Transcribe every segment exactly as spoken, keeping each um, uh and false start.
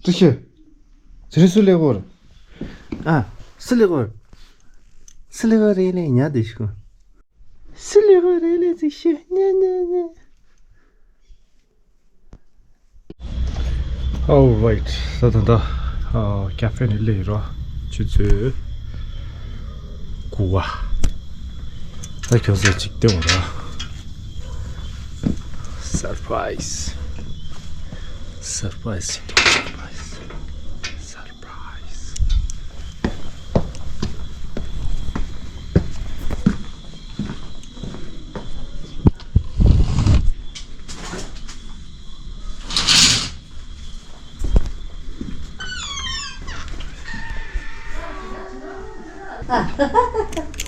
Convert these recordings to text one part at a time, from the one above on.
ཙི་ཤི། ཙི་རི་སུ་ལེ་གོར། ཨ། སུ་ལེ་གོར། སུ་ལེ་གོར་རེ་ལེ་ཉ་དེ་ཤི་གོ། སུ་ལེ་གོར་རེ་ལེ་ཙི་ཤི་ཉ་ཉ་ཉ། Alright. ད་ད་ད། ཨ། ཀ་ཧྥེ་ནས་སླེབས་ཡོད་ར། ཆུ་ཚོད་དགུ་པ། ད་ཁྱོད་ཚོ་ཅིག་སྟོན་ར། Surprise. Surprise. Surprise. Surprise.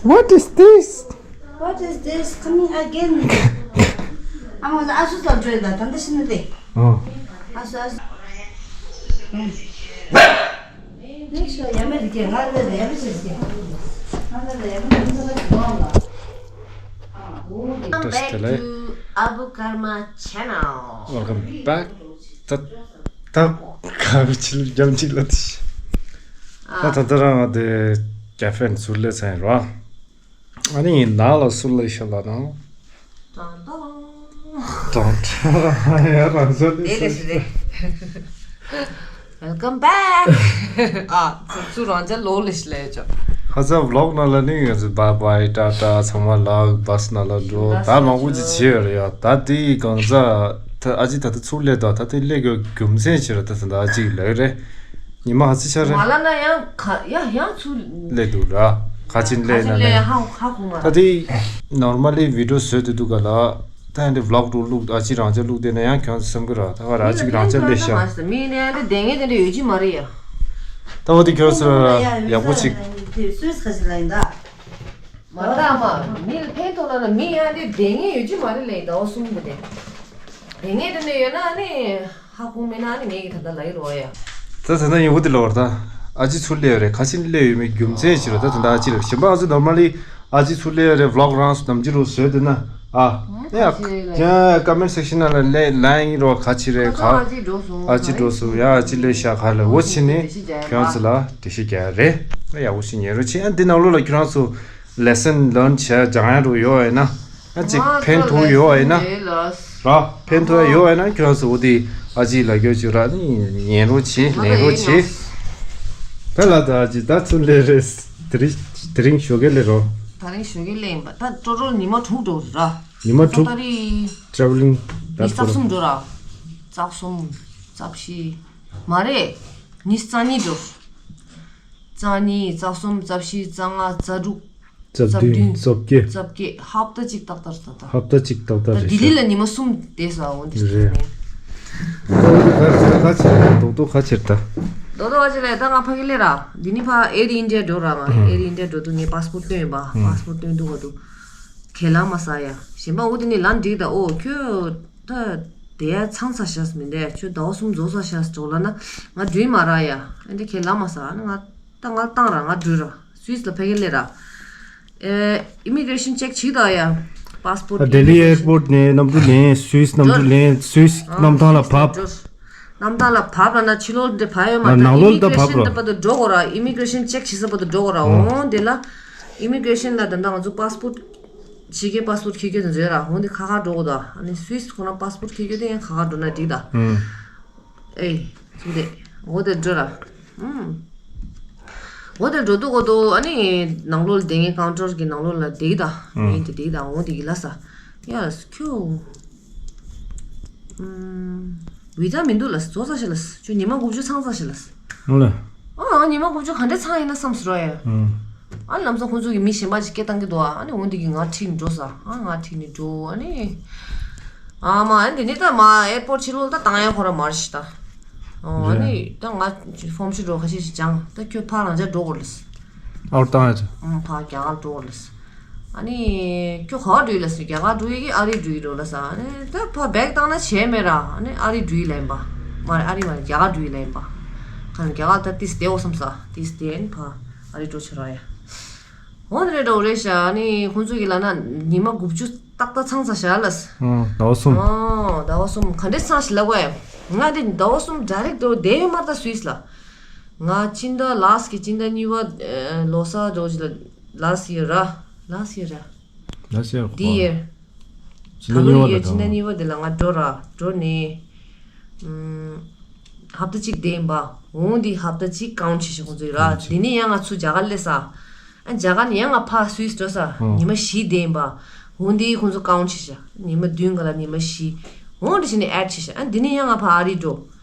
What is this? What is this? Coming again. ཨ་མ་ཨ་སུ་ཙམ་བྲོས་ད་ད་འདི་ཤི་ནི་དེ། ཨོ། ཨ་སུ་ཨ་སུ། ཨུམ། ནེག་སི་ཊི་ཡ་མེད་ཀྱི་ང་ལ་ཡ་མེད་ཀྱི་ང་ལ་ཡ་མེད་ཀྱི། Welcome back to Abu Karma channel. Welcome back. ད་ད་ག་རེ་ཕྱི་ལ་རྒྱམ་ཅིག་ལ་དེ། ད་ད་ད་རང་དེ་ཀ་ཧྥེ་ནས་ཚུར་སླེབས་ཚར་ཡིན་རོ། ཨ་ནི་ནང་ལ་སུ་ལ་ཤ་ལ་ནང་། ཏང་ཏང་། ཏང་ཏང་། ཡ་རང་ས་ལས་དེ་ལས་ས་ཞིག་རེད། Welcome back. ཨ། ཚུ་ཚུ་རང་ཅག་ལོ་ལས་ཤི་ལས་ཅོ། ཁ་ཚ་ཝི་ལོག་ནང་ལ་ནི་ང་ཚོ་བྷའི་བྷའི་ཊ་ཊ་ཚང་མ་ལ་བྷ་སི་ནང་ལ་འགྲོ། ད་མང་པོ་ཅིག་བྱས་ཡོད་རེད་ཡ། ད་དེ་གང་ཟག་ད་ཨ་ཅེ་ད་ལྟ་ཚུར་སླེབས་དང་ད་དེ་སླེབས་དགོས་རྒྱུ་མཚན་ཅི་རེད། ད་ད་ཨ་ཅེ་ལབ་རེད། ཉི་མ་ཧ་ཙི་ཆ་རེད། མ་ལ་ན་ཡང་ག་ཡ་ཡང་ཚུར་སླེབས་འདུག་ར། ཁ་ཆེན་སླེབས་ན་ལས། ཧ་ཧ་གོ་མ། ད་དེ་ནོར་མལ་ལི་བི་ཌི་ཡོ་བཟོས་ཏེ་འདུག་ག་ལ། ད་ཡང་དེ་ཝི་ལོག་འགྲོ་བླུག་ཨ་ཅེ་རང་ཅག་བླུག་བསྡད་ན་ཡང་ཁྱོད་ཚོ་བསམ་གི་ར། ད་ག་ར་ཨ་ཅེ་རང་ཅག་སླེབས་ཤག་མི་ནས་ལས་བསྡད་ངེས་དེ་འདྲ་ཡོད་ཀྱི་མ་རེད་ཡ། ད་འོ་དེ་ཁྱོད་ཚོ་ཡག་པོ་ཅིག་སུས་ཁ་ཅིག་ལ་ཡིན་ད། མ་ད་མ་མི་ལ་ཕན་ཐོགས་ལ་ན་མི་ཡང་དེ་བསྡད་ངེས་ཡོད་ཀྱི་མ་རེད་ལས་ཟླ་བ་གསུམ་གི་དེ། བསྡད་ངེས་དེ་འདྲ་ཡོད་ན་ནི། ཧ་གོ་མེད་ན་ནི་ངེད་ཀྱི་ད་ལྟ་ལ་ཡི་རོ་ཡ། ད་ད་ད་ཡིན་འོ་དེ་ལོར་ད། ཨ་ཅེ་ཚུར་སླེབས་ཡོད་རེད། ཁ་ཆེན་སླེབས་ཡོད་མེད་རྒྱུ་མཚན་ཅི་རེད། ད་ད་ད་ཨ་ཅེ་ལ་གཞན་པ་ཨ་ཅེ་ནོར་མལ་ལི་ཨ་ཅེ་ཚུར་སླེབས་ཡོད་རེད། ཝི་ལོག་རང་སུ་ནམ་རྒྱུན་རོ་བཟོས་དེ་ན་ཨ། ཡ་ཡ་ཀ་མེན་ཊི་སེག་ཤན་ནང་ལ་ལ་ཡིན་རོ་ག་ཅི་རེད་ག་ཨ་ཅེ་འགྲོ་སོང་ཡ། ཨ་ཅེ་སླེབས་ཤག་ག་ལ་འོ་ཕྱི་ནས་ཁྱོད་ཚོ་ལ་འགྲེལ་བཤད་རྒྱག་ཡ་རེད། ཡག་པོ་ཞིག་ཉན་རོགས་བྱེད། ཨ་འདི་ནང་ལོགས་ལ་ཁྱོད་རང་ཚོ་ལེ་སན་ལརན་བྱས་སྦྱང་ཡ་རོ་ཡོད་ཡིན་ན། ཨ་ཅིག་ཕན་ཐོགས་ཡོད་ཡིན་ན། ར་ཕན་ཐོགས་ཡོད་ཡིན་ན་ཁྱོད་ཚོ་འོ་དེ་ཨ་ཅིག་ལ་སྐྱོར་བྱོས་ར་ནི་ཉན་རོགས་བྱེད་ལེན་རོགས་བྱེད། ད་ལ་ད་ཨ་ཅིག་ད་ཚུར་སླེབས་རེད། དེ་རིང་དེ་རིང་ཞོགས་ཀས་སླེབས་རོ། དེ་རིང་ཞོགས་ཀས་སླེབས་ཡིན་པ་ད་ཀྲོ་ཀྲོ་ཉི་མ་དྲུག་འགྲོ་ར། ཉི་མ་དྲུག་ད་རིང་ཊ་རེ་ཝ་ལིང་ད་ཉི་ཤུ་རྩ་གསུམ་འགྲོ་ར། རྩ་གསུམ། རྩ་བཞི། མ་རེད། ཉི་ཤུ་རྩ་གཉིས་འགྲོ། རྩ་གཉིས། རྩ་གསུམ། རྩ་བཞི། རྩ་ལྔ། རྩ་དྲུག་རྩ་བདུན། རྩ་བརྒྱད། རྩ་བརྒྱད། ཧབ་ཏ་གཅིག་ཏག་ཏག་རེད་ད། ཧབ་ཏ་གཅིག་ཏག་ཏག་རེད་ཤག་ལྡི་ལི་ལ་ཉི་མ་གསུམ་བསྡད་སོང་། འོ་འདི་རེད། ད་འོ་འདི་ག་རེ་ཟེར་ག་ཕྱིར་རྡོག་རྡོག་ག་ཕྱིར་ད། རྡོག་རྡོག་ག་ཕྱིར་ལས་ད་ང་ཕ་གི་སླེབས་ར། འདི་ནི་ཕ་ཨེར་ཨིན་ཌི་ཡ་འགྲོ་ར། ང་ཨེར་ཨིན་ཌི་ཡ་འགྲོ་དུས་ངས་པཱ་སི་པོར་ཊི་སྟོན་པ། པཱ་སི་པོར་ཊི་སྟོན་དུས་ག་དུས་ཁས་ལེན་མ་ཟེར་ཡ། གཞན་པ་འོ་དེ་ནི་ལན་འགྲིག་ད། ཨོ་ཁྱོད་ད་དེ་ཡ་ཚང་ཚ་ཤག་མི་འདས། ཁྱོད་ཟླ་བ་གསུམ་རྫོགས་ཚ་ཤག་འགྲོ་ལབ་ན་ང་འགྲུལ་མ་རག་ཡ། ཨེ་འདྲ་ཁས་ལེན་མ་ཟེར་ཨ་ནི་ང་། ད་ང་བཏང་ར་ང་འགྲུལ་ར། སུད་སི་ལ་ཕ་གི་སླེབས་ར། ཨེ་ཨི་མི་གྷི་རེ་ཤན་ཅེག་བྱེད་ད་ཡ། པཱ་སི་པོར་ཊི། ལྡི་ལི་ཨེར་པོར་ཊི་ནས་གནམ་གྲུ་ལེན། སུད་སི་གནམ་གྲུ་ལེན། སུད་སི་གནམ་ཐང་ལ་བབས། གནམ་ཐང་ལ་བབས་ལབ་ན་ཕྱི་ལོགས་འདི་བབས་ཡོད་མ་རེད། ནང་ལོགས་ལ་ད་ཨི་མི་གྷི་རེ་ཤན་བབས་ར། ད་བར་དུ་འགྲོ་དགོས་ར། ཨི་མི་གྷི་རེ་ཤན་ཅེག་བྱེད་ས་བར་དུ་འགྲོ་དགོས་ར། འོང་དེ་ལ་ཨི་མི་གྷི་རེ་ཤན་ལ་ད་ལྟ་ང་ཚོ་པཱ་སི་པོར་ཊི་ཕྱི་རྒྱལ་པཱ་སི་པོར་ཊི་འཁྱེར་རྒྱུ་དེ་བཟོས་ར། འོང་དེ་ཁ་ཁ་འགྲོ་དགོས་ད། ཨ་ནི་སུད་སི་ཁོ་ན་པཱ་སི་པོར་ཊི་འཁྱེར་རྒྱུ་དེ་ཡང་ཁ་ཁ་འགྲོ་ན་འགྲིག་ད། ཨེ། ཚུགས་ཏེ། འོ་དེ་འགྲོ་ར། ཨུམ། འོ་དེ་འགྲོ་དུས་གོ་དུ་ཨ་ནི་ནང་ལོགས་ལ་བསྡད་མཁན་ཀའུན་ཊར་གྱི་ནང་ལོགས་ལ་བསྡད་ད། ཨུམ། ཡིན་དེ་བསྡད་ད། འོ་དེ་གི་ལ་ས། ཡ་ཁྱོ། ཨུམ། བི་ཛ་མི་འདུག་ལ་ས། རྫོགས་ཚར་ཤག་ལ་ས། ཁྱོད་ཉི་མ་དགུ་བཅུ་ཚང་ཚར་ཤག་ལ་ས། ཨོ་ལེ། ཨ་ཉི་མ་དགུ་བཅུ་ག་འདྲས་ཚང་ཡིན་ན་བསམ་སོང་ར་ཡ། ཨུམ། ཨ་ལམ་སང་ཁོང་ཚོ་གི་མི་གཞན་པ་ཅིག་སྐད་བཏང་གི་འདུག་ཨ་ནི་འོ་འདི་གི་ང་ཁྲིད་ནས་འགྲོ་ས། ཨ་ང་ཁྲིད་ནས་འགྲོ། ཨ་ནི། ཨ་མ་ཨ་འདི་ནི་ད་མ་ཨེར་པོར་ཊི་ཕྱི་ལོགས་ད་བཏང་ཡ་ཁོ་ར་མ་རེད་ཤི་ད། ཨོ་ཨ་ནི་ད་ང་ཧྥོམ་ཤི་འགྲོ་ཁ་ཤས་ཤིག་སྦྱང་། ད་ཁྱོད་ཕར་རང་ཅག་འགྲོ་དགོས་ལ་ས། ཨར་བཏང་ཡ་ཅི། ཨང་ཕར་རྒྱ་གར་འགྲོ་དགོས་ལ་ས། ཨ་ནི་ཁྱོད་ག་པར་འགྲོ་ཡི་ལ་ས། རྒྱ་གར་འགྲོ་ཡི་གི་ཨ་རི་འགྲོ་ཡི་འགྲོ་ལ་ས། ཨ་ནི་ད་ཕར་བེག་བཏང་ན་བྱས་མེད་ར། ཨ་ནི་ཨ་རི་འགྲོ་ཡི་ལན་པ། མ་རེད་ཨ་རི་མ་རེད་རྒྱ་གར་འགྲོ་ཡི་ལན་པ། ཁ་ནི་རྒྱ་གར་ད་ཏིས་བསྡད་འོ་བསམ་ས། ཏིས་བསྡད་ཨ་ནི་ཕར་ཨ་རི་འགྲོ་ཆ་ར་ཡ། འོ་ནི་རེད་འགྲོ་རེད་ཤག་ཨ་ནི་ཁོང་ཚོ་གི་ལ་ན་ཉི་མ་དགུ་བཅུ་ཏག་ཏག་ཚང་ཚར་ཤག་ལ་ས། ཨང་ཟླ་བ་གསུམ། ཨང་ཟླ་བ་གསུམ་ག་འདྲས་ཚང་ཤི་ལ་གོ་ཡ། ང་དེ་ཟླ་བ་གསུམ་direct འགྲོ་བསྡད་ཡོད་མ་རེད་ད་སུད་སི་ལ། ང་སྤྱི་ཟླ་last གི་སྤྱི་ཟླ་གཉིས་པ་ལོ་གསར་འགྲོ་ཅིག་ལ། last year ར། last year ར། last year this year ད་ལོ་ཡི་སྤྱི་ཟླ་གཉིས་པ་དེ་ལ་ང་འགྲོ་ར། འགྲོ་ནས་ཨམ། ཧབ་ཏ་གཅིག་བསྡད་ཡིན་པ། འོང་དེ་ཧབ་ཏ་གཅིག་count བྱེད་ཤག་ཁོང་ཚོས་ར། དེ་ནས་ཡང་ང་ཚུར་རྒྱ་གར་སླེབས་ས། ཨ་རྒྱ་གར་ནས་ཡང་ང་ཕར་སུད་སི་འགྲོ་ས། ཉི་མ་བཞི་བསྡད་ཡིན་པ། འོང་དེ་ཁོང་ཚོ་count བྱེད་ཤག་ཉི་མ་བདུན་ག་ལ་ཉི་མ་བཞི། འོང་དེ་བྱས་ནས་add བྱེད་ཤག་ཨ་དེ་ནས་ཡང་ང་ཕར་ཨ་རི་འགྲོ།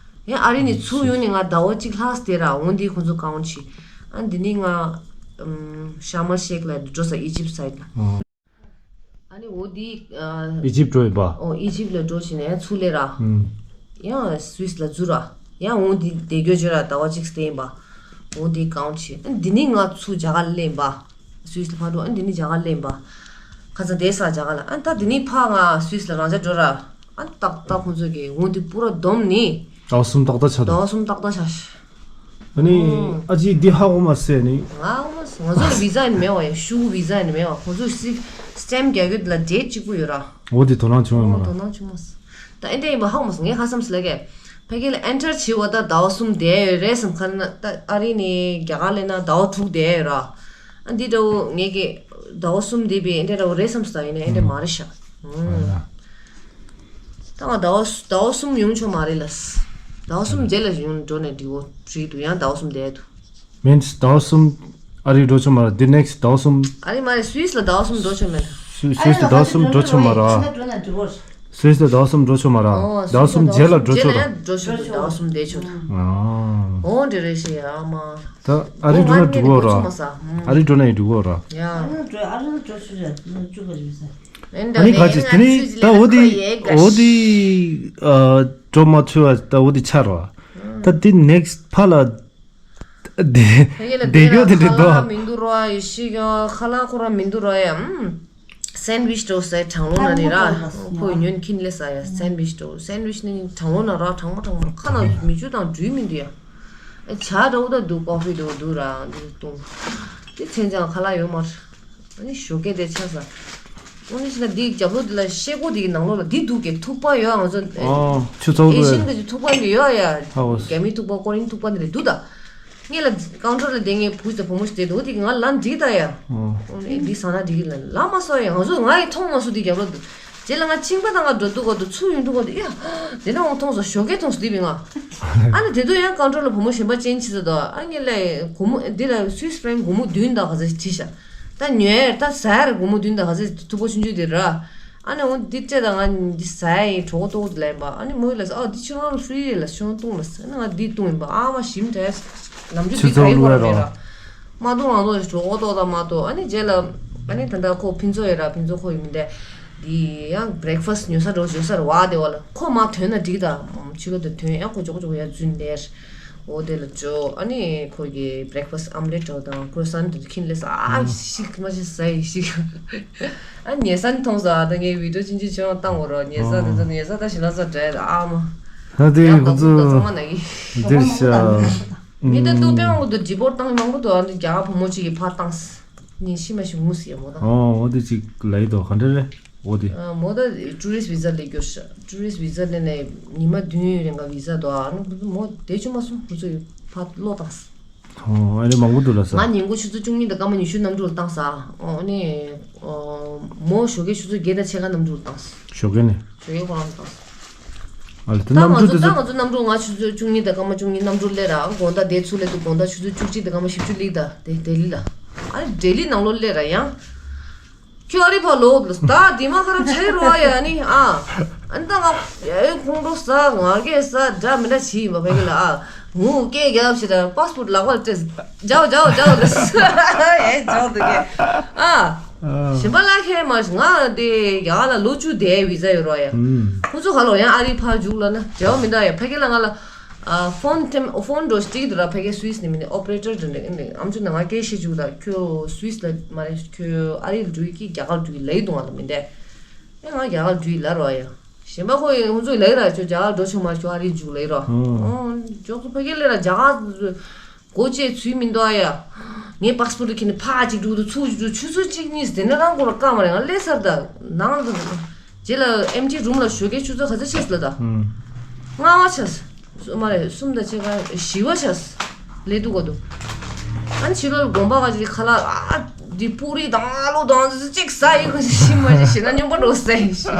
ཡང་ཨ་རི་ནས་ཚུར་ཡོང་ནས་ང་ཟླ་བ་གཅིག་ལྷག་བསྡད་ར། འོང་དེ་ཁོང་ཚོ་count བྱེད། ཨ་དེ་ནས་ང་ཨམ། ཤར་མ་ཤེག་ལ་འགྲོ་ས། ཨི་ཇིབ་side ལ། ཨ་ནི་འོ་དེ་ཨ། ཨི་ཇིབ་འགྲོ་ཡིན་པ། ཨོ་ཨི་ཇིབ་ལ་འགྲོ་བྱས་ནས་ཚུར་སླེབས་ར། ཨུམ། ཡང་སུད་སི་ལ་འཛུལ་ར། ཡང་འོང་དེ་བསྡད་རྒྱུ་བྱས་ར། ཟླ་བ་གཅིག་བསྡད་ཡིན་པ། འོང་དེ་count བྱེད། ཨ་འདི་ནས་ང་ཚུར་རྒྱ་གར་སླེབས་ཡིན་པ། སུད་སི་ལ་ཕར་འགྲོ། ཨ་འདི་ནས་རྒྱ་གར་སླེབས་ཡིན་པ། ཁ་ཚ་བསྡད་ས་རྒྱ་གར་ལ། ཨ་ད་འདི་ནས་ཕར་ང་སུད་སི་ལ་རང་འཇགས་འགྲོ་ར། ཨ་ཏག་ཏག་ཁོང་ཚོ་གིས་འོང་དེ་པུ་ར་བསྡོམས་ནས། ཟླ་བ་གསུམ་ཏག་ཏག་ཆགས་འདུག་ཟླ་བ་གསུམ་ཏག་ཏག་ཆགས། ཨ་ནི་ཨ་ཅེ་འདི་ཧ་གོ་མ་སོང་ནི། ང་ཧ་གོ་མ་སོང་། ང་ཚོ་ལ་བི་ཛ་ཡིན་མེད་པ་ཡ། ཤུ་གུ་བི་ཛ་ཡིན་མེད་པ། ཁོང་ཚོ་སི་སི་ཊེམ་རྒྱག་རྒྱུ་དེ་ལ་date གཅིག་པུ་ཡོད་ར། འོ་དེ་དོ་སྣང་བྱུང་ཡོད་མ་ར། དོ་སྣང་བྱུང་མ་སོང་། ད་ཨེ་འདྲ་ཡིན་པ་ཧ་གོ་མ་སོང་། ངས་ཧ་བསམ་སོང་ལ་ཀེ། ཕ་གི་ལ་ཨེན་ཊར་བྱེད་པ་ད་ཟླ་བ་གསུམ་བསྡད་ཡོད་རེད་བསམ། ཁ་ན་ད་ཨ་རི་ནས་རྒྱ་གར་སླེབས་ན་ཟླ་བ་དྲུག་བསྡད་ཡོད་ར། ཨ་འདི་འདྲ་བོ་ངས་ཀྱི་ཟླ་བ་གསུམ་བསྡད་པའི་ཨེ་འདྲ་འདྲ་བོ་རེད་བསམ་སོང་། ད་ཡིན་ན་ཨེ་འདྲ་མ་རེད་ཤག་ཨ་ཡ། ད་ང་ཟླ་བ་ཟླ་བ་གསུམ་ཡོང་ཆོག་མ་རེད་ལ། ཟླ་བ་གསུམ་རྗེས་ལ་ཡོང་འགྲོ་ནས་འགྲིག་གོ་འགྲིག་འདུག་ཡང་ཟླ་བ་གསུམ་བསྡད་འདུག་མིན་ཟླ་བ་གསུམ་ཨ་རི་འགྲོ་ཆོག་མ་རེད། འདི་next ཟླ་བ་གསུམ། ཨ་རི་མ་རེད། སུད་སི་ལ་ཟླ་བ་གསུམ་འགྲོ་ཆོག་མེད། སུད་སུད་སི་ལ་ཟླ་བ་གསུམ་འགྲོ་ཆོག་མ་རེད། སུད་སི་ལ་ཟླ་བ་གསུམ་འགྲོ་ཆོག་མ་རེད། ཨོ་ཟླ་བ་གསུམ་རྗེས་ལ་འགྲོ་ཆོག་རེད། རྗེས་ལ་ཡང་འགྲོ་ཆོག་འདུག་ཟླ་བ་གསུམ་བསྡད་ཆོག་འདུག་ཨ། ཨོ་འདྲ་རེད་ཤི་ཡ་མ། ད་ཨ་རི་འགྲོ་ན་འགྲིག་གོ་ར། ཨ་རི་འགྲོ་ན་ཡང་འགྲིག་གོ་ར། ཡ། ཨ་རི་འགྲོ་ཨ་རི་འགྲོ་ཆོག་རེད། ཨ་ནི་ག་ཅིག་དེ་ནི་ད་འོ་དེ་འོ་དེ་ཨ་འགྲོ་མ་ཐུབ་པ་ད་འོ་དེ་ཆགས་ར། ད་དེ་next ཕར་ལ་བསྡད་ཡོད་དེ་འདྲ་འདུག་མི་འདུག་ར་ཡ་ཤི་ཡ། ཁ་ལག་ཁོ་རང་མི་འདུག་ར་ཡ། ཨམ། སེན་ཝིཆ་འགྲོ་ཟེར་གྲང་རླུང་ན་ནི་ར། ཁོ་ཡི་ཉོན་ཁྱིན་ལེ་ཟ་ཡ། སེན་ཝིཆ་འགྲོ། སེན་ཝིཆ་ནི་གྲང་རླུང་ན་ར་གྲང་མོ་གྲང་མོ། ཁ་ནང་མི་ཆུ་དང་འགྲུལ་མི་འདུག་ཡ། ཨེ་ཇ་འདྲ་བོ་ད་འདུག་ཀོ་ཕི་འདྲ་བོ་འདུག་ར་འདི་བཏུང་། དེ་ཚན་ཚན་ཁ་ལག་ཡོད་མ་རེད། ཨ་ནི་ཞོགས་ཀས་དེ་ཆ་ས། ཨ་ནི་ཤི་ན་འདི་རྒྱབ་ལོགས་འདི་ལ་ཤེལ་སྒོ་འདི་གི་ནང་ལོགས་ལ་འདི་འདུག་གས། ཐུག་པ་ཡོད། ང་ཚོ་ཨ་ཆུ་ཚོགས་ཨེ་ཤི་ཡན་གི་ཐུག་པ་འདི་ཡོད་ཡ། ཧ་བོ། རྒྱ་མི་ཐུག་པ་ཀོ་རི་ཡན་ཐུག་པ་འདི་རེད་འདུག་ད། ངས་ལ་ཀའུན་ཊར་ལ་བསྡད་མཁན་བུ་ཚོ་བུ་མོ་ཞིག་བསྡད་འདུག་དེ་གིས་ང་ལ་འགྲིག་ད་ཡ། ཨོ། ཨེ་འདི་ཟ་ན་འགྲིག་གི་ལ་ལ་མ་སོ་ཡ། ང་ཚོ་ང་ཡི་མཐོང་མ་སོང་དེ་རྒྱབ་ལོགས་འདུག་རྗེས་ལ་ང་ཕྱིན་པ་དང་ང་འགྲོ་འདུག་གོ་འདུག་ཚུར་ཡོང་འདུག་གོ་འདུག་ཡ། དེ་ནས་འོང་མཐོང་སོང་། ཞོགས་ཀས་མཐོང་སོང་དེ་བས་ང་། ཨ་ནི་དེ་དུས་ཡང་ཀའུན་ཊར་ལ་བུ་མོ་གཞན་པ་ཅན་ཆི་ཟེར་འདུག་ཨ་ངས་ལ་སྒོར་མོ་འདི་ལ་སུད་སི་ཕྲེང་སྒོར་མོ་བདུན་དང་ག་ཚོད་བྲིས་ཤག་ད་ཉོས་ད་ཟ་ཡ་ར་སྒོར་མོ་བདུན་དང་ག་ཚོད། ཐུག་པ་ཆུང་ཆུང་དེ་ར། ཨ་ནི་འོ་འདི་སྤྲད་ད་ང་འདི་ཟ་ཡ་ཡིན་གྲོད་ཁོག་ལྟོགས་ལབ་པ། ཨ་ནི་མོས་ལབ་སོང་། ཨ་འདི་ཁྱོད་རང་ལ་ཧྥི་རི་རེད་ལ་ཁྱོད་རང་བཏུང་ལབ་སོང་། ཨ་ནི་ང་འདི་བཏུང་ཡིན་པ། ཨ་མ་ཞིམ་དྲགས། ལམ་འགྲོ་འདི་ག་ཡི་ཁོ་ར་མེད་ར། མ་བཏུང་ང་ཚོ་གྲོད་ཁོག་ལྟོགས་ད་མ་གཏོགས། ཨ་ནི་རྗེས་ལ་ཨ་ནི་ད་ལྟ་ཁོ་ཕུན་ཚོགས་ཡོད་ར། ཕུན་ཚོགས་ཁོ་ཡིན་མི་འདས། འདི་ཡང་བྷི་རེག་ཕ་སི་ཊི་ཉོ་ས་འགྲོ་ཉོ་ས་ར་བ་དེ་བ་ལ་ཁོ་མ་ཐོན་ན་འགྲིག་ད། ཕྱི་ལོགས་དེ་ཐོན་ཡང་ཁོ་ཇོག་ཇོག་ཡར་འཛུལ་འདིར། འོ་དེ་ལ་འགྲོ། ཨ་ནི་ཁོ་གི་བྷི་རེག་ཕ་སི་ཊི་ཨམ་ལེ་ཊི་འདྲ་བོ་དང་ཀོ་རོ་སན་དེ་ཚོ་ཁྱིན་ལེ་ས། ཨ་ཨ་ཤིག་མ་ཤི་ཟ་ཡི་ཤིག་ཨ་ཉེ་སན་མཐོང་ས། ཨ་ད་ངས་བི་ཌིའོ་ཆུང་ཆུང་ཆུང་བཏང་བ་རོ། ཉེ་ས་དེ་ཚོ་ཨ་ཉེ་ས་ད་ཞི་ལ་ས་འདྲ་ཨ་མ། ད་དེ་ཡང་ཁོ་ད་ཚོ་ཚང་མ་ན་གི་འདིར་ཤ། མི་ད་ཏུ་པེ་མང་པོ་འདུག་ཌི་པོར་ཊི་བཏང་མང་པོ་འདུག་ཨ་ནི་རྒྱ་གར་བུ་མོ་གཅིག་གིས་ཕར་བཏང་ས། ཉིན་ཤི་མ་ཤི་ངུ་སི་ཡ་མོ་ད། ཨོ་འོ་དེ་ཅིག་ལ་ཡི་དོ་ག་འདྲ་རེད། འོ་དེ། ཨ་མོ་ད་ཊུ་རི་སི་ཊི་བི་ཛ་ལས་སྐྱོར་ཤག་ཊུ་རི་སི་ཊི་བི་ཛ་ལས་ནས་ཉི་མ་བདུན་རིང་ག་བི་ཛ་དོ། ཨ་ནི་མོ་དེ་ཆུ་མ་སོང་ཁོ་ཚོ་ཡི་ཕར་བློ་བཏང་ས། ཨོ་ཨ་ནི་མང་པོ་འདུག་ལ་ས། ང་ཉིན་གུང་ཆུ་ཚོད་བཅུ་གཉིས་དང་སྐར་མ་ཉི་ཤུ་གནམ་གྲུ་ལ་བཏང་ས། ཨོ་ཨ་ནི་ཨོ་མོ་ཞོགས་ཀས་ཆུ་ཚོད་བརྒྱད་དང་ཕྱེད་ཀ་གནམ་གྲུ་ལ་བཏང་ས། ཞོགས་ཀས་ནས། ཞོགས་ཀས་ཁོ་རང་བཏང་ས། ཨ་ལ་དེ་ད་གནམ་ང་གྲུ་དེ་ཚོ་ད་ཚོ་ང་ཚོ་ད་ང་ཚོ་ཆུ་ཚོད་བཅུ་གཉིས་དང་སྐར་མ་བཅུ་གཉིས་གནམ་གྲུ་སླེབས་ར། དགོང་དག་དེ་ཚུར་སླེབས་དུས་དགོང་དག་ཆུ་ཚོད་བཅུ་གཅིག་དང་སྐར་མ་བཞི་བཅུ་སླེབས་ད། དེ་ལྡི་ལི་ལ། ཨ་ལྡི་ལི་ནང་ལོགས་སླེབས་ར་ཡང་། ཁྱོད་ཨ་རི་ཕར་ལོག་ལ་ད་དེ་མ་ཁ་ར་ཆ་ཡི་རོ་ཡ་ནི་ཨ། ཨ་ནི་ད་ང་ཨེ་ཁོང་ཁྲོ་ཟ་ངར་སྐད་ཟ་འདྲ་མི་འདྲ་བྱེད་ཡིན་པ་ཕ་གི་ལ་ཨ། ངུ་སྐད་རྒྱབ་ཞེ་ད་པཱ་སི་པོར་ཊི་ལག་པ་ལ་སྤྲད། འཇའ་འཇའ་འཇའ་ལ་ཨེ་འཇའ་འདུག་གས་ཨ། གཞན་པ་ལ་ཁྱེད་མ་ང་དེ་རྒྱ་གར་ལ་ལོ་བཅུ་བསྡད་བི་ཛ་ཡོད་རོགས་ཡ། ཁོ་ཚོ་ག་ལོ་ཡང་ཨ་རི་ཕར་རྒྱུགས་ལ་ན་འབྲེལ་བ་མི་འདུག་ཡ། ཕ་གི་ལ་ང་ལ་ཨ་ཕོན་ཐེམ་ཕོན་འགྲོ་སྟེ་འདུག་ར། ཕ་གི་སུད་སི་ནས་མི་ནི་ཨོ་པ་རེ་ཊར་འདྲ་འདྲ་ཨ་མཆོག་ན་ང་སྐད་བཤད་བཅུག་ད། ཁྱོད་སུད་སི་ལ་མ་རེད། ཁྱོད་ཨ་རི་ལ་འགྲོ་གི་རྒྱ་གར་འགྲོ་གི་ལབ་འདུག་ང་ལ་མི་འདས། ཨེ་ང་རྒྱ་གར་འགྲོ་གི་ལབ་རོགས་ཡ། གཞན་པ་ཁོ་ཡི་ཁོ་ཚོས་ལབ་ར། ཁྱོད་རྒྱ་གར་འགྲོ་ཆོག་མ་ཁྱོད་ཨ་རི་རྒྱུགས་ལབ་རོགས། ཨོ་འཇོག་ཚོ་ཕ་གི་ལ་ར་རྒྱ་གར། སྒོ་བཅད་ཚུལ་མི་འདུག་ཨ་ཡ། ངའི་པཱ་སི་པོར་ཊི་ཁྱེར་ནས་ཕར་གཅིག་འགྲོ་འདུག་ཚུར་གཅིག་འགྲོ། ཆུ་ཚོད་གཅིག་གཉིས་དེ་ནས་རང་སྐོར་ལ་བཀག་མ་རེད། ང་སླེབས་ཚར་ད་ནང་ལ། རྗེས་ལ་ཨེམ་ཊི་རུམ་ལ་ཞོགས་ཀས་ཆུ་ཚོད་ག་ཚོད་ཕྱིན་སོང་ལབ་ད། ལྔ་པ་ཆགས། སོ་མ་རེད། གསུམ་དང་ཕྱེད་ཀ་བཞི་པ་ཆགས། ལས་འདུག་ག་འདུག་ཨ་ནི་ཕྱི་ལོགས་ལ་དགོན་པ་ག་ཅིག་ཁ་ལག་ཨ་འདི་པུ་རི་དང་ཨ་ལུ་དང་ཅིག་ཟ་ཡི་ག་ཞིག་མ་ཞིག་ཞེ་ན་སྨྱོན་པ་འགྲོ་ཟ་ཡི་ཞིག་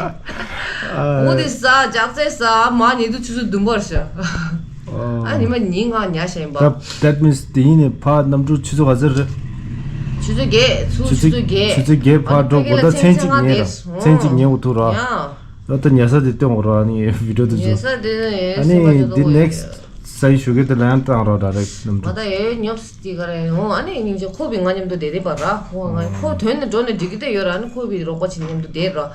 འོ་དེ་ཟ། ལྕགས་ཚལ་ཟ། མ་ཉལ་དུས་ཆུ་ཚོད་བདུན་པར་ཤ་ཨ་ཉི་མ་ཉིན་ལྔ་ཉལ་ཤ་ཡིན་པ། That, that means དེ་ཡིན་ནས་ཕར་གནམ་གྲུ་ཆུ་ཚོད་ག་ཚོད་རེད། ཆུ་ཚོད་བརྒྱད། ཚུར་ཆུ་ཆུ་ཚོད་ཚོད་བརྒྱད། ཆུ་ཚོད་བརྒྱད་ཕར་འགྲོ། དགོང་དག་མཚན་གཅིག་ཉལ་ར། མཚན་གཅིག་ཉལ་འོ་ཐུག་ར། ཡ། ད་ལྟ་ཉལ་ས་དེ་སྟོན་འོ་ར། ཨ་ནི་བི་ཌིའོ་དེ་ཉལ་ཚོ། ས་དེ་ཨ་ནི་འདི་next ས་ཡི་ཞུ་གི་དེ་ལ་ཡང་བཏང་རོགས་ད་རེད་ནམ་ང་དུ། ད་ཡོད་ཉོབ་སི་དེ་ག་རེ་འོང་། ཨ་ནི་སྙིང་རྗེ་ཁོ་བི་ང་མཉམ་དུ་བསྡད་དེ་པར་ར། ཁོ་ང་ཁོ་དོན་ནི་འགྲོ་ནི་འགྲིག་གི་དེ་ཡོད་ར། ཨ་ནི་ཁོ་བི་རོགས་པ་ཆེ་མཉམ་དུ་བསྡད་ར།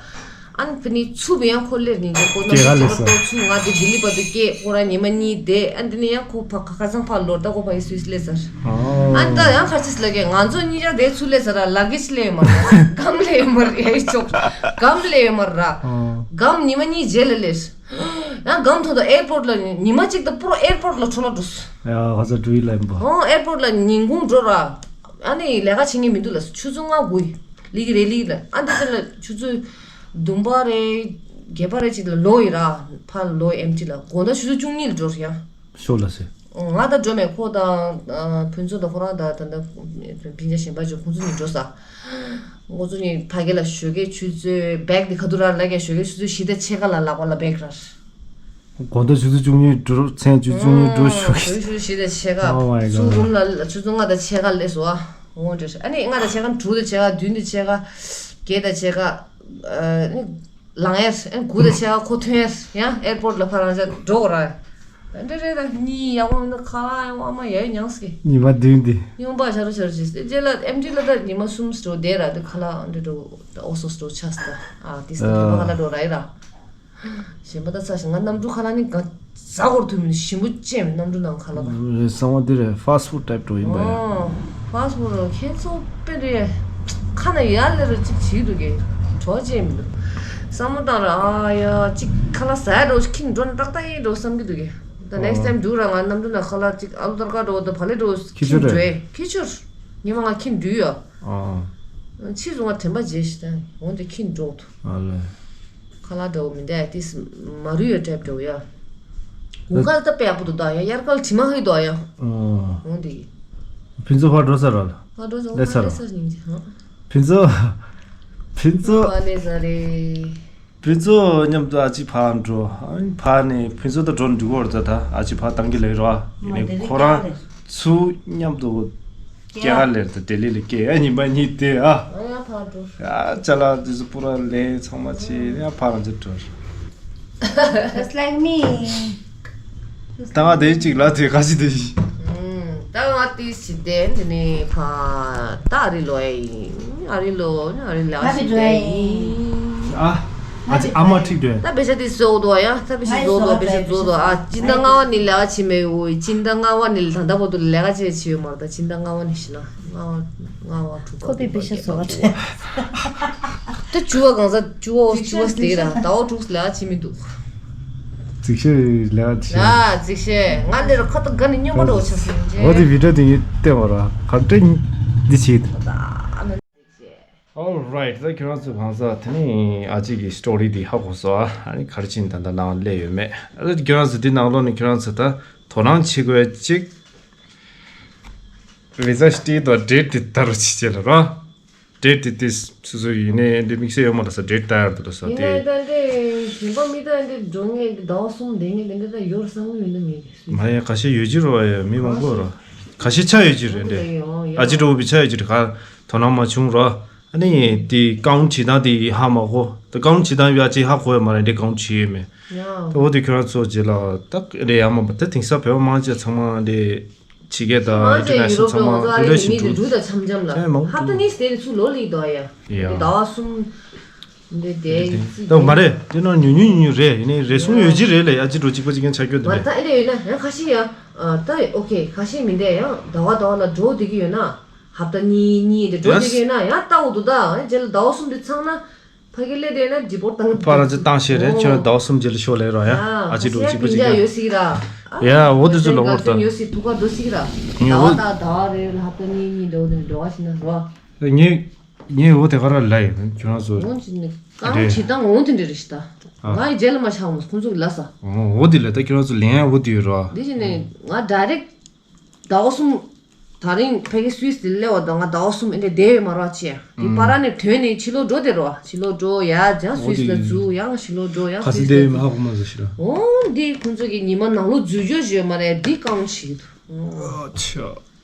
ཨ་ནི་ཕ་ནི་ཚུ་བི་ཡང་ཁོ་སླེབས་སྙིང་རྗེ་ཁོ་ནམ་སྐྱེ་ག་ལེ་ས་ཚུ་ང་དེ་ལྡི་ལི་བར་དུ་སྐྱེས། ཁོ་ར་ཉི་མ་གཉིས་བསྡད། ཨ་འདི་ནི་ཡང་ཁོ་ཕ་ཁ་ཁ་སང་ཕ་ལོར་ད་ཁོ་ཕ་ཡི་སུད་སི་སླེབས་ཚར། ཨ་ད་ཡང་ཁ་ཆེས་ལ་གེ་ང་ཚོ་གཉིས་ཆ་དེ་ཚུ་སླེབས་ཚར་ར། ལ་གེ་ཆི་སླེབས་ཡོད་མ་ར། སྒམ་སླེབས་ཡོད་མ་ར། ཡ་ཡི་ཅོག་སྒམ་སླེབས་ཡོད་མ་ར། སྒམ་ཉི་མ་གཉིས་རྗེས་ལ་སླེབས། ཡང་སྒམ་ཐོག་ཏུ་ཨེར་པོར་ལ་ཉི་མ་གཅིག་ཏུ་པུ་རོ་ཨེར་པོར་ལ་འཕྲོ་བརླག་འགྲོ་སོང་། ཡ་ཁ་ཚ་འགྲོ་ཡི་ལ་ཡིན་པ། ཨོ་ཨེར་པོར་ལ་ཉིན་གུང་འགྲོ་ར། ཨ་ནི་ལས་ཀ་བྱེད་མཁན་མི་འདུག་ལ། ཆུ་ཚོད་ལྔ་དགུ་ལི་གི་རེད་ལི་གི་ལ། ཨ་འདི་ཚོ་ལ་ཆུ་ཚོད་བདུན་པ་རེད་བརྒྱད་པ་རེད་ཅིག་ལ་ལོག་ཡི་ར། ཕར་ལོག་ཨེམ་ཊི་ལ། དགོང་དག་ཆུ་ཚོད་བཅུ་གཉིས་ལ་འགྲོ་ར་ཡ། ཤོག་ལ་སེ། ང་ད་འགྲོ་མེད། ཁོ་དང་ཨ་ཕུན་ཚོགས་དང་ཁོ་རང་དང་ད་ལྟ་སྤུན་ཀྱག་གཞན་པ་ཅིག་ཁོང་ཚོ་གཉིས་འགྲོ་ས། ཁོང་ཚོ་གཉིས་ཕ་གི་ལ་ཞོགས་ཀས་ཆུ་ཚོད་བེག་དེ་ག་དུས་ར་ལ་གས་ཞོགས་ཀས་ཆུ་ཚོད་བཞི་དང་ཕྱེད་ཀ་ལ་ལག་པ་ལ་བེག་ར། དགོང་དག་ཆུ་ཚོད་བཅུ་གཉིས་འགྲོ། མཚན་ཆུ་ཚོད་བཅུ་གཉིས་འགྲོ་ཞོགས་ཀས། ཆུ་ཚོད་བཞི་དང་ཕྱེད་ཀ། Oh my god. ཚུར་རུམ་ལ་ཆུ་ཚོད་ལྔ་དང་ཕྱེད་ཀ་སླེབས་སོང་ཨ། འོང་འདྲ་ཨ་ནི་ལྔ་དང་ཕྱེད་ཀ་དྲུག་དང་ཕྱེད་ཀ་བདུན་དང་ཕྱེད་ཀ་བརྒྱད་དང་ཕྱེད་ཀ་ཨ་ནི། ལངས་ཡས། ཨེ་དགུ་དང་ཕྱེད་ཀ་ཁོ་ཐོན་ཡས། ཡང་ཨེར་པོར་ལ་ཕར་རང་ཅག་འགྲོ་དགོས་ར། ད་འདྲ་རེད། ད་གཉིད་ཡག་པོ་མི་འདུག་ཁ་ལག་ཡང་ཨ་མ་ཡ་ཡི་མྱངས་སྐྱེ། ཉི་མ་བདུན་འདི། ཉུང་པ་ཤ་རུ་ཤ་རུ་བྱས། རྗེས་ལ་ཨེམ་ཊི་ལ་ད་ཉི་མ་གསུམ་འགྲོ་བསྡད་ར། དེ་ཁ་ལག་འདྲ་འགྲོ་ཨོ་སོ་སོ་འགྲོ་ཆགས་སི་ད། ཨ་ཏིས་ད་ཨ་ཁ་ལག་འགྲོ་ར་ཡི་ར། གཞན་པ་ད་ཚ་ཞིང་ང་གནམ་གྲུ་ཁ་ལག་ནི་ག་ཟ་འགོར་ཐུབ་མིན་ཞིམ་པོ་ཅན་གནམ་གྲུ་ནང་ཁ་ལག་ད། རེད་བསམ་པ་འདི་རེད། ཕ་སི་ཊི་ཕུཌ་ཊའིབ་འགྲོ་ཡིན་པ་ཡ། ཨོ། ཕ་སི་ཊི་ཕུཌ་ཁྱེད་ཚོ་དཔེ་རེད། ཁ་ན་ཡར་ལེ་རུ་གཅིག་བྱེད་འདུག་གས། གྲོགས་བྱེད་མི་འདུག་བསམ་བློ་བཏང་ར་ཨ་ཡ་གཅིག་ཁ་ལག་ཟ་ཡ་འགྲོ་ཁྱིམ་འགྲོ་ན་ཏག་ཏག་ཡིན་འགྲོ་བསམ་གྱི་འདུག་གས། ད་ནེག་སི་ཊའིམ་འགྲོ་ར་ང་གནམ་གྲུ་ནང་ཁ་ལག་གཅིག་ཨ་ལུ་ཏར་ཀ་འགྲོ་ད་བ་ལེ་འགྲོ་ཁྱི་ཁྱིམ་ཆོར་འགྲོ་ཡས་ཁྱི་ཆོར། ཉི་མ་ང་ཁྱིམ་འགྲུལ་ཡོད། ཨ། ཕྱིས་སུ་ང་དྲན་པ་བརྗེད་ཤི་ད་འོན་ཏེ་ཁྱིམ་འགྲོ་འདུག་ཨ་ལེ། ཁ་ལག་འདྲ་བོ་མི་འདུག་ཏིས་མ་རུལ་ཡོད་འདྲ་བོ་ཡ། དགུན་ཁ་ལ་ད་དཔེ་ཡག་པོ་འདུག་ད་ཡ། དབྱར་ཁ་ལ་དྲི་མ་ཧི་འདུག་ཡ། ཨོ། འོང་དེ་ཡི། ཕུན་ཚོགས་ཕར་འགྲོ་ས་ར་ལ། ཕར་འགྲོ་ས་སླེབས་ས་ར། སླེབས་ས་ཡིན་གྱི་ཧ། ཕུན་ཚོགས། ཕུན་ཚོགས། ཕར་སླེབས་ས་རེད། ཕུན་ཚོགས་མཉམ་དུ་ཨ་ཅེ་ཕར་འགྲོ། ཨ་ཕར་ནས་ཕུན་ཚོགས་ད་འགྲོ་འགྲིག་གོ་ར། ད་ད་ཨ་ཅེ་ཕར་བཏང་གི་ལེ་ར། ཡིན་ནས་ཁོ་རང་ཚུར་མཉམ་དུ། སྐྱེ་ག་ལེར་དུ་ལྡི་ལི་ལ་སྐྱེ་ཡ་ཉིན་པ་གཉིས་དེ་ཨ། ཨ་ཡ་ཕར་འགྲོ། ཡ་ཅ་ལག་དེ་ཚོ་པུ་ར་ལེན་ཚང་མ་བྱས་ཡ་ཕར་རང་ཚོ་འགྲོ། Just like me. ད་ང་དེ་གཅིག་ལ་དེ་ག་ཅི་དེ་ཡིན། ད་ང་དེ་སི་དེ་འདི་ནི་ཕ་ད་ཨ་རི་ལོ་ཡ་ཡིན། ཨ་རི་ལོ་ཨ་རི་ལ་ང་ཞིག་འགྲོ་ཡ་ཡིན། ཨ། ཨ་ཅེ་ཨ་མ་ཁྲིག་འགྲོ་ཡ། ད་བེ་ཤ་དེ་བཟོ་འདུག་ཡ། ད་བེ་ཤ་བཟོ་འདུག་བེ་ཤ་བཟོ་འདུག་ཨ་སྤྱི་ཟླ་ལྔ་པ་ནི་ལས་ཀ་བྱེད་མེད་འོ། སྤྱི་ཟླ་ལྔ་པ་ནི་ད་ལྟ་བར་དུ་ལས་ཀ་བྱེད་བྱེད་ཡོད་མ་རེད། ད་སྤྱི་ཟླ་ལྔ་པ་ནི་ཤི་ན་ལྔ་པ་ལྔ་པ་དྲུག་པ། ཁོ་པའི་བེ་ཤ་བཟོ་བ་དྲན། ད་བཅུ་པ་གང་ཟག་བཅུ་པ་བཅུ་པ་དེ་ར་ཟླ་བ་དྲུག་ལས་ཀ་བྱེད་མི་འདུག་རྫིག་ཤོས་ལས་ཀ་བྱེད། ཡ་རྫིག་ཤོས་ང་འདིར་ཁ་ཏོ་དགའ་ནས་སྨྱོན་པ་འགྲོ་ཆགས་སོང་ཅེ། འོ་དེ་བི་ཌིའོ་དེ་ངས་བལྟས་པ་ར་ག་འདྲ་འདི་བྱེད། Alright. ད་ཁྱོད་རང་ཚོ་གང་ཟག་དེ་ནི་ཨ་ཅེ་གི་སི་ཊོ་རི་འདི་ཧ་གོ་སོང་ཨ། ཨ་ནི་ག་རེ་བྱས་ནས་ད་ལྟ་ནང་སླེབས་ཡོད་མེད། ཨ་ཁྱོད་རང་ཚོ་འདི་ནང་ལོགས་ནས་ཁྱོད་རང་ཚོ་ད་དོ་སྣང་བྱེད་དགོས་ཅིག་བི་ཟ་སྟེ་དང་ཌེ་ཊི་དེ་ལྟ་རོགས་བྱེད་ཅེས་ལ་རོ། ཌེ་ཊི་དེ་དེ་སོ་སོ་ཡིན་ནའི་འདི་དམིགས་བསལ་ཡོད་མ་རེད་ས། ཌེ་ཊི་ལྟ་ཡར་འདུག་ལ་ས་ཡིན་དེ། ནའི་ད་འདི་གཞན་པ་མི་ད་འདི་འགྲོ་ངེས་འདི་ཟླ་བ་གསུམ་བསྡད་ངེས་འདི་འདི་ད་ཡོད་བསམ་གི་ཡོད་ན་ངེས་ཀྱི་སུས། མ་ཡ་ཁ་ཤས་ཡོད་ཀྱི་རེད་བ། ཡ་མི་མང་པོ་རེད། ཁ་ཤས་ཆགས་ཡོད་ཀྱི་རེད་འདི། ཡོད་ཡོད། ཨ་ཅེ་འགྲོ་བའི་ཆགས་ཡོད་ཀྱི་རེད། ག་དོ་སྣང་མ་བྱུང་རོ། ཨ་ནི་དེ་ཀའུན་ཊི་བྱེད་སྟངས་དེ་ཧ་མ་གོ། ད་ཀའུན་ཊི་བྱེད་སྟངས་ཡ་ཅིག་ཧ་གོ་ཡ་མ་རེད། འདི་ཀའུན་ཊི་བྱེད་ཡོད་མེད། ཡ། ད་འོ་དེ་ཁྱོད་རང་ཚོ་རྗེས་ལ་ད་རེད་ཡ་མ་པ་ད་དེང་སང་བོད་པ་མང་ཆེ་ཚང་མ་འདི་ཕྱི་རྒྱལ་དང་ཨིན་ཊར་ནེ་ཤ་ནལ་ཚང་མ་ཡུ་རོབ་ཞིག་འགྲོ་ད་འཆམ་འཆམ་ལ་ཧ་ཏ་ནི་སྟེ་རེ་ཚུར་ལོ་ལེགས་དོ་ཡ། ཡ། ཟླ་བ་གསུམ། འདི་དེ་ད་མ་རེད། དེ་ནང་ཉུང་ཉུང་ཉུང་ཉུང་རེད། ཡིན་ནའི་རེ་ཟུང་ཡོད་ཀྱི་རེད་ལ། ཡ་ཅི་འགྲོ་གཅིག་པ་གཅིག་རྐྱང་ཆགས་རྒྱུ་དེ་མ་རེད། ད་ཨེ་འདྲ་ཡོད་ན་ཡང་ཁ་ཤས་ཡ། ད་ཨོ་ཁེ་ཁ་ཤས་མི་འདྲ་ཡང་ཟླ་བ་ཟླ་བ་ལ་འགྲོ་བསྡད་ཀྱི་ཡོད་ན། ཧབ་ཏ་གཉིས་གཉིས་དེ་འགྲོ་བསྡད་ཀྱི་ཡོད་ན་ཡང་ལྟ་འོ་འདུག་ད་རྗེས་ལ་ཟླ་བ་གསུམ་དེ་ཚང་ན། ཕ་གི་སླེབས་དེ་ན་ཌི་པོར་ཊི་བཏང་། པ་ར་ཅི་བཏང་ཤེས་རེད། ཁྱོད་ཟླ་བ་གསུམ་རྗེས་ལ་ཤོག་ལེ་རོ་ཡ། ཨ་ཅི་འགྲོ་གཅིག་པ་གཅིག་རྐྱང་ཡོད་སྲིད་ར། ཡ་འོ་དེ་ཚོ་ལ་འོར་ད་ཡོད་སྲིད། ཐུག་ག་འགྲོ་སྲིད་ར། ཡ་ཟླ་བ་ད་ཟླ་བ་རེ་ལ་ཧབ་ཏ་གཉིས་གཉིས་འགྲོ་དེ་འགྲོ་བ་ཞིག་ན་རོ། ངས་ངས་འོ་དེ་ག་ར་ལ་ཡིན་ཁྱོད་རང་ཚོ། འོན་ཅི་ནི་རྐང་བྱེད་སྟངས་འོན་དེ་འདྲ་རེད་ཤི་ད། ང་ཡི་རྗེས་ལ་མ་ཆགས་མོ་ཁོང་ཚོ་གི་ལ་ས། འོ་འོ་དེ་ལས་ད་ཁྱོད་རང་ཚོ་ལེན་ཡ་འོ་དེ་ཡོད་རོ། དེ་བཞིན་ནས་ང་direct ཟླ་བ་གསུམ། ད་རིང་ཕ་གི་སུད་སི་དེ་སླེབས་པ་དང་ང་ཟླ་བ་གསུམ་ཨེ་འདྲ་བསྡད་ཡོད་མ་རོགས་ཆེ། དེ་ཨུམ། པ་ར་ནས་ཐོན་ནས་ཕྱི་ལོགས་འགྲོ་དེ་རོ། ཕྱི་ལོགས་འགྲོ་ཡ་ཡང་སུད་སི་ལ་འཛུལ་ཡང་ཕྱི་ལོགས་འགྲོ་ཡང་ཁ་སི་སུད་སི་ལ་དེ་མ་འཛུལ། ཧ་གོ་མ་ཟ་ཤི་ར། འོ་འདི་ཁོང་ཚོ་གི་ཉི་མ་ནང་ལོགས་འཛུལ་རྒྱུ་ཞིག་ཡོད་མ་རེད། འདི་གང་ཞིག་འདུག་ཨ་ཆ།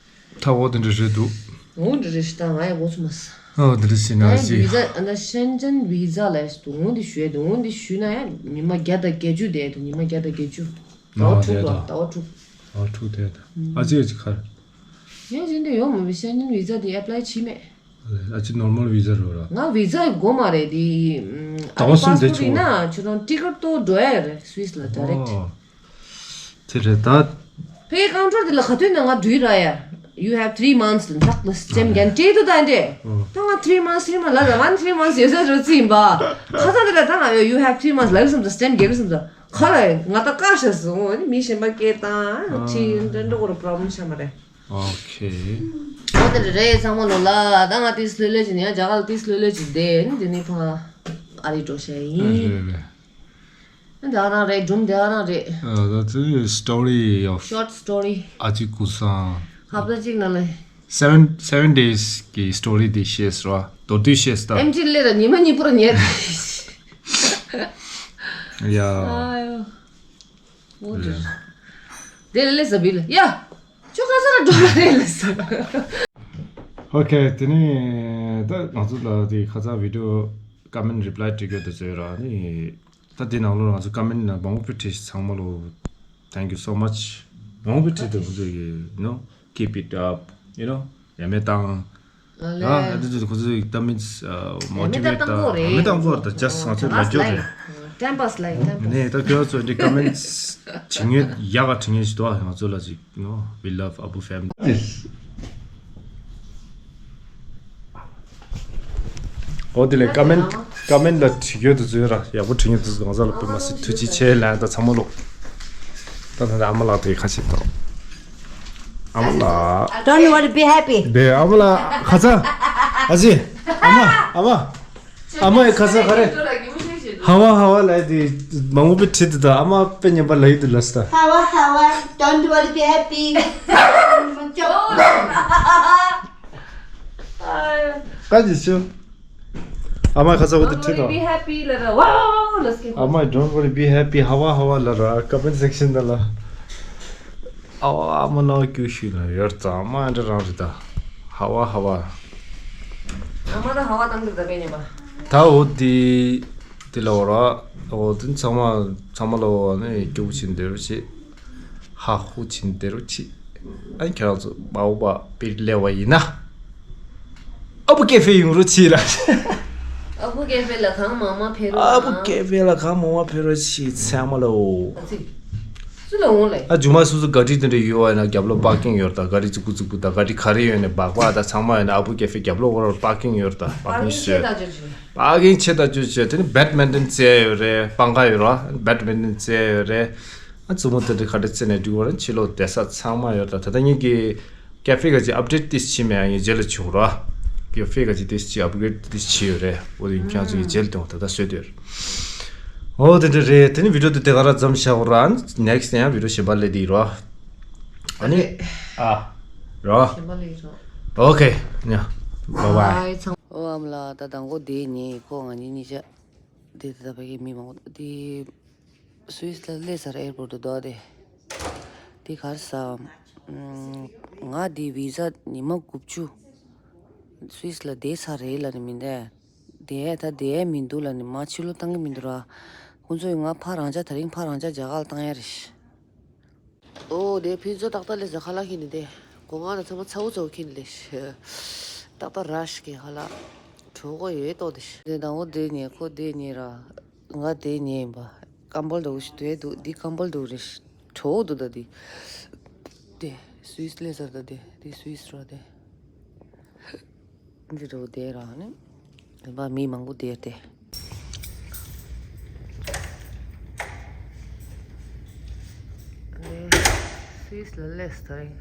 ད་འོ་དེ་འདྲ་རེད་འདུག་འོ་འདྲ་རེད་ཤི་ད་ང་ཡང་གོ་ཚོད་མ་ཟ། ཨོ་དེ་འདྲ་ཞིག་ན་ཨ་ཞི། བི་ཛ་ཨ་ན་ཤན་ཅན་བི་ཛ་ལ་ཡ་ཞིག་འདུག་འོ་འདི་ཞུ་ཡ་འདུག་འོ་འདི་ཞུས་ན་ཡང་ཉི་མ་བརྒྱ་དང་བརྒྱད་ཅུ་བསྡད་འདུག་ཉི་མ་བརྒྱ་དང་བརྒྱད་ཅུ། ཟླ་བ་དྲུག་ལ་ཟླ་བ་དྲུག་ཨ་ཁྲུག་དེ་ད། ཨ་ཅེ་ཅི་ཁར། ཡང་ཅི་འདི་ཡོང་མི་བི་ཤན་ཅན་བི་ཛ་དེ་ཨེ་པ་ལའི་བྱས་མེད། ཨ་ཅེ་ནོར་མལ་བི་ཛ་རོ་ར། ང་བི་ཛ་དགོས་མ་རེད་དེ། ད་བ་གསུམ་དེ་ཆུང་། ན་ཁྱོད་རང་ཊི་ཀེ་ཊི་ཏོ་འགྲོ་ཡ་རེད་སུད་སི་ལ་ཌའི་རེག་ཊི། ཨོ། དེ་རེད་ད། ཕའི་ཀའུན་ཊར་དེ་ལ་ག་དུས་ན་ང་འགྲུལ་ར་ཡ། You have three months ལ་ཐག་ལ་སི་ཊེམ་རྒྱན་སྤྲད་དུ་ད་འདྲེ། ད་ང་three months three months ལ་ད་one three months ཡོད་ས་རོ་རྩིས་ཡིན་པ། ཁ་ས་དེ་ལ་ད་ང་you have three months ལ་བསམ་ད་སི་ཊེམ་རྒྱལ་བསམ་ད། ཁ་ལ་ང་ད་ཀ་ཤ་སོང་མི་གཞན་པ་སྐད་བཏང་ཁྲི་འདྲ་འགྲོ་གོ་ར་པྲོབ་ལེམ་ཤ་མ་རེད། ཨོ་ཁེ། ཨོ་དེ་རེད་ཚང་མ་ལོ་ལ་ད་ང་ཏིས་ལོས་ལོས་ཅི་ནས་ཡང་རྒྱ་གར་ལ་ཏིས་ལོས་ལོས་ཅི་བསྡད་ནི་དེ་ནི་ཕ་ཨ་རི་འགྲོ་ཤ་ཡིན། རེད་རེད། འདི་ཨ་རང་རེད་སྒྲུང་འདི་ཨ་རང་རེད། Uh, that's a story of short story. ཨ་ཅི་ཀུ་སང་། ཧབ་ད་ཅིག་ན་ལེ། Seven seven days གི་story དེ་ཤེས་ར། མདོར་བསྡུས་ཤེས་ད། ཨེམ་ཆི་ལེ་ར་ཉི་མ་གཉིས་པོ་ར་ཉལ། ཡ། ཨ་ཡོ། འོ་དེ། དེ་ལས་ལས་ས་བིལ་ཡ། ཁྱོད་ག་ས་ར་འགྲོ་མ་རེད་ལས་ས། ཨོ་ཁེ། དེ་ནས་ད་ང་ཚོ་ལ་དེ་ཁ་ཚ་བི་ཌི་ཡོ་ཀོ་མེན་ཊི་རི་པ་ལའི་སྤྲད་རྒྱུ་དེ་ཚོ་ཡོད་ར་ནི། ད་དེ་ནང་ལོགས་ང་ཚོ་ཀོ་མེན་ཊི་ན་མང་པོ་བྲིས་ཚང་མ་ལོ། Thank you so much. མང་པོ་བྲིས་འདུག་ཁོ་ཚོ་གི་you know keep it up, you know. ཡ་མེད་བཏང་། ཨ་ལེ། ཡ་ཨ་འདི་ཚོ་ཁོ་ཚོ་ཡི་ད་མིན་མོ་ཊི་བེ་ཊི་བཏང་གོ་རེད། མི་བཏང་གོ་རེད་ད་just ང་ཚོ་ལ་ཊེམ་པ་སི་ལ་ཡོད་རེད། ཊེམ་པ་སི་ལ་ཡོད་ཊེམ་པ་སི། ནས་ད་ཁྱོད་ཚོ་འདི་ཀོ་མེན་ཊི་བྲིས་ངེས་ཡག་ག་བྲིས་ངེས་ཞིག་འདུག་ང་ཚོ་ལ་ཅིག you know we love Abu family. ཨོ་དེ་ལས་ཀོ་མེན་ཊི་ཀོ་མེན་ཊི་ལ་བྲིས་ཡོད་དུ་བཟོས་ར་ཡག་པོ་བྲིས་ཡོད་དུ་བཟོས་ང་ཚོ་ལ་དཔེ་མ་སྲིད་ཐུགས་རྗེ་ཆེ་ལན་ད་ཚང་མ་ལོ། ད་ད་ད་ཨ་མ་ལགས་དེ་ཁ་ཤས་དང་། ཨ་མ་ལགས། Don't you want to be happy? དེ་ཨ་མ་ལགས་ཁ་ཚ། ཨ་ཅེ། ཨ་མ་ཨ་མ། ཨ་མ་ཡི་ཁ་ཚ་ག་རེ། ཧ་བ་ཧ་བ་ལ་དེ་མང་པོ་བྲིས་དུ་ད་ཨ་མ་དཔེ་ཉན་པ་ལ་ཡོད་དུ་ལ་སི་ད། ཧ་བ་ཧ་བ། Don't you want to be happy? ཀ་ཅི་ཤོད། ཨ་མ་ཁ་ཚ་འོ་དེ་ཁྲིད་དང་། Don't worry, be happy ལ་ར་ཝའོ་ལ་སྐད། ཨ་མ་don't worry, be happy, ཧ་བ་ཧ་བ་ལ་ར་ཀ་མེན་ཊི་སེག་ཤན་ད་ལ། ཨ་བ་ཨ་མ་ནང་སྐྱུག་ཤི་ལ་ཡོད་ཙང་ཨ་མ་འདྲ་རང་རེད་ད། ཧ་བ་ཧ་བ། ཨ་མ་ད་ཧ་བ་བཏང་གི་རེད་ད་པས་ཉན་པ། ད་འོ་དེ་དེ་ལ་འོ་ར་འོ་དེ་ཚང་མ་ཚང་མ་ལ་འོ་ནི་སྐྱུག་ཕྱིན་དེ་རུ་ཆེ། ཧ་ཧུ་ཕྱིན་དེ་རུ་ཆེ། ཨ་ནི་ཁྱེད་རང་ཚོ་མ་འོངས་པ་པིར་སླེབས་པ་ཡིན་ན། ཨ་བུ་ཀེ་ཧྥེ་ཡོང་རོགས་གྱིས་ལ། ཨ་བུ་ཀེ་ཧྥེ་ལ་གང་མང་མང་ཕེབས་རོགས་གནང་། ཨ་བུ་ཀེ་ཧྥེ་ལ་གང་མང་མང་ཕེབས་རོགས་གྱིས་ཚང་མ་ལ་འོ། ཨ་ཙི། སུ་ལ་འོང་ལེ། ཨ་རྒྱུ་མ་སོ་སོ་ག་ཏྲི་དེ་འདྲ་ཡོད་པ་ཡིན་ན་རྒྱབ་ལོགས་པར་ཀིང་ཡོད་རེད་ད། ག་ཏྲི་ཙི་གུ་ཙི་གུ་ད་ག་ཏྲི་ག་རེ་ཡོད་ནས་སྦག་སྦག་ད་ཚང་མ་ཡོད་ནས་ཨ་བུ་ཀེ་ཧྥེ་རྒྱབ་ལོགས་འོ་ར་པར་ཀིང་ཡོད་རེད་ད། པར་ཀིང་ཆེ་ད་ཅོ་ཅོ། པར་ཀིང་ཆེ་ད་ཅོ་ཅོ། དེ་ནི་བེ་ཌི་མིན་ཊོན་རྩེ་ཡོད་རེད། སྤང་ཁ་ཡོད་རེད། བེ་ཌི་མིན་ཊོན་རྩེ་ཡོད་རེད། ཨ་མཚོ་མོ་དེ་འདྲ་ག་འདྲ་རྩེ་ནས་འགྲིག་པ་རེད། ཕྱི་ལོགས་བསྡད་ས་ཚང་མ་ཡོད་རེད་ད། ད་ལྟ་ངེད་ཀྱི་ཀེ་ཧྥེ་ག་ཅིག་ཨབ་ཌེཊ་ཏིས་ཕྱིན་མེད། ཨ་ངའི་རྗེས་ལ་བྱུང་རོ། ཀེ་ཧྥེ་ག་ཅིག་ཏིས་ཅིག་ཨབ་གྷི་རེཌ་ཏིས་བྱས་ཡོད་རེད། འོ་དེ་ཁྱེད་ཚོ་གི་རྗེས་ལ་དེ་འོ་ད་ལྟ་བཟོས་དེ་རེད། འོ་དེ་འདྲ་རེད། དེ་ནི་བི་ཌི་ཡོ་དེ་དེ་ག་ར་མཚམས་བཞག་རོ། ཨ་ནེག་སི་ཊི་ནས་ཡང་བི་ཌི་ཡོ་གཞན་པ་སླེབས་དེ་ཡིན་རོ། ཨ་ནི་ཨ་རོ། གཞན་པ་སླེབས་རོ། ཨོ་ཁེ། ཡ། བའི་བའི། ཨོ་ཨ་མ་ལགས་ད་དང་པོ་དེ་ཉིན་ཁོ་ང་གཉིས་གཉིས་ཆ། དེ་དེ་ད་ཕ་གི་མི་མང་པོ་དེ། སུད་སི་ལ་སླེབས་ཚར་ཨེར་པོར་ཊི་དུ་འདུག་སྟེ། དེ་གར་ས། ང་དེ་བི་ཟ་ཉི་མ་དགུ་བཅུ། སུད་སི་ལ་བསྡད་ཚར་རེད་ལབ་ནི་མིན་ཏེ། བསྡད་ད་བསྡད་མི་འདུག་ལབ་ནི་མ་ཕྱི་ལོགས་བཏང་གི་མི་འདུག་ར། ཁོང་ཚོས་ང་ཕར་རང་འཇགས་ད་རིང་ཕར་རང་འཇགས་རྒྱ་གར་ལ་བཏང་ཡ་རེད། ཨོ་དེ་ཕུན་ཚོགས་ཏག་ཏག་སླེབས་ཚར་ཁ་ལག་ཁྱེར་ནས་བསྡད། སྒོ་ང་ད་ཚང་མ་ཚ་བོ་ཚ་བོ་ཁྱེར་ནས་སླེབས། ཏག་ཏག་ར་ཞིག་གི་ཁ་ལག་གྲོད་ཁོག་ཡོད་ཏོག་དེ། དེ་དང་པོ་དེ་ཉལ་ཁོ་དེ་ཉལ་ར། ང་དེ་ཉལ་ཡིན་པ། ཀམ་བལ་འདྲ་བོ་ཞིག་དེ་འདུག་འདི་ཀམ་བལ་འདྲ་བོ་རེད། གྲོད་ཁོག་འདུག་ད་འདི། དེ་སུད་སི་སླེབས་ཚར་ད་དེ་དེ་སུད་སི་ར་དེ། འདི་འདྲ་བོ་དེ་ར་ནི། དེ་པ་མི་མང་པོ་དེ་དེ། སུད་སི་ལ་སླེབས་ཚར་ད་རིང་།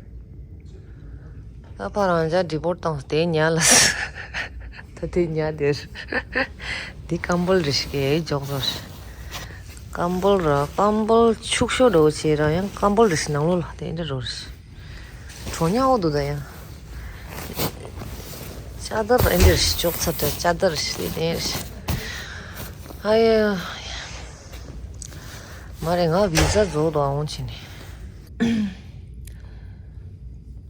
ད་ཕར་རང་འཇགས་ཌི་པོར་ཊི་བཏང་སྟེ་ཉལ་ལ། ད་དེ་ཉལ་དེར། འདི་ཀམ་བལ་རེད་ཤག་གི་འཇོག་ཚར། ཀམ་པོལ་ར་ཀམ་པོལ་ཕྱུག་ཤོས་འདྲ་བོ་བྱས་ར་ཡང་ཀམ་པོལ་རེད་ཤི་ནང་ལོགས་ལ་དེ་འདྲ་རོ་རེད་ཤི། གྲོ་ཉག་འོ་འདུག་ད་ཡང་། ཅ་དར་ཨེ་འདྲ་རེད་ཤི་ཅོག་ཚ་དྲ་ཅ་དར་རེད་ཤི་དེ་དེ་རེད་ཤི། ཨ་ཡ། མ་རེད་ང་བི་ཟ་རྫོགས་འདུག་ཨ་འོང་ཕྱིན་ནས།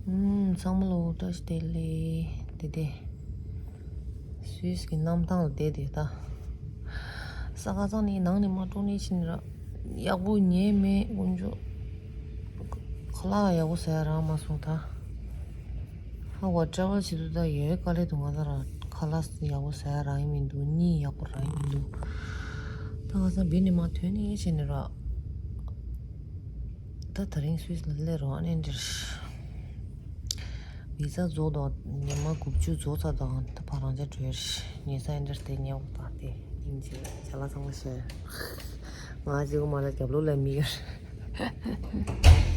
ཨུམ་ཚང་མ་ལོ་བཀྲ་ཤིས་བདེ་ལེགས་དེ་དེ། སུད་སི་གི་གནམ་ཐང་ལ་བསྡད་དེ་ད། ས་ཁ་ཚང་ནས་ནང་ནས་མ་སྤྲོ་ནས་ཕྱིན་ར། ཡག་པོ་ཉལ་མེད་དཀོན་མཆོག་ཁ་ལག་ཡག་པོ་ཟ་ཡ་རག་མ་སོང་ད། ཧ་བ་ཊ་རེ་ཝལ་བྱེད་དུས་ད་ཡོད་དཀའ་ལས་འདུག་ང་ད་ར་ཁ་ལག་ཡག་པོ་ཟ་ཡ་རག་ཡིན་མི་འདུག་གཉིད་ཡག་པོ་རག་ཡིན་མི་འདུག་ད་ང་ཚང་བི་ནས་མ་ཐོན་ནས་ཕྱིན་ནས་ར། ད་དེ་རིང་སུད་སི་ལ་སླེབས་རོགས་ཨ་ནེ་འདིར། བི་ཟ་རྫོགས་དང་ཉི་མ་དགུ་བཅུ་རྫོགས་ཚར་དང་ད་ཕ་རང་ཅག་བྲོས་ཉེ་ས་ཨེ་འདིར་དེ་ཉེ་བ་དང་དེ་སྙིང་རྗེ་བྱ་ལ་ཚང་མ་ཤེས། ང་གཅིག་པུ་མ་ལ་རྒྱབ་ལོགས་ལ་མི་ཡོད།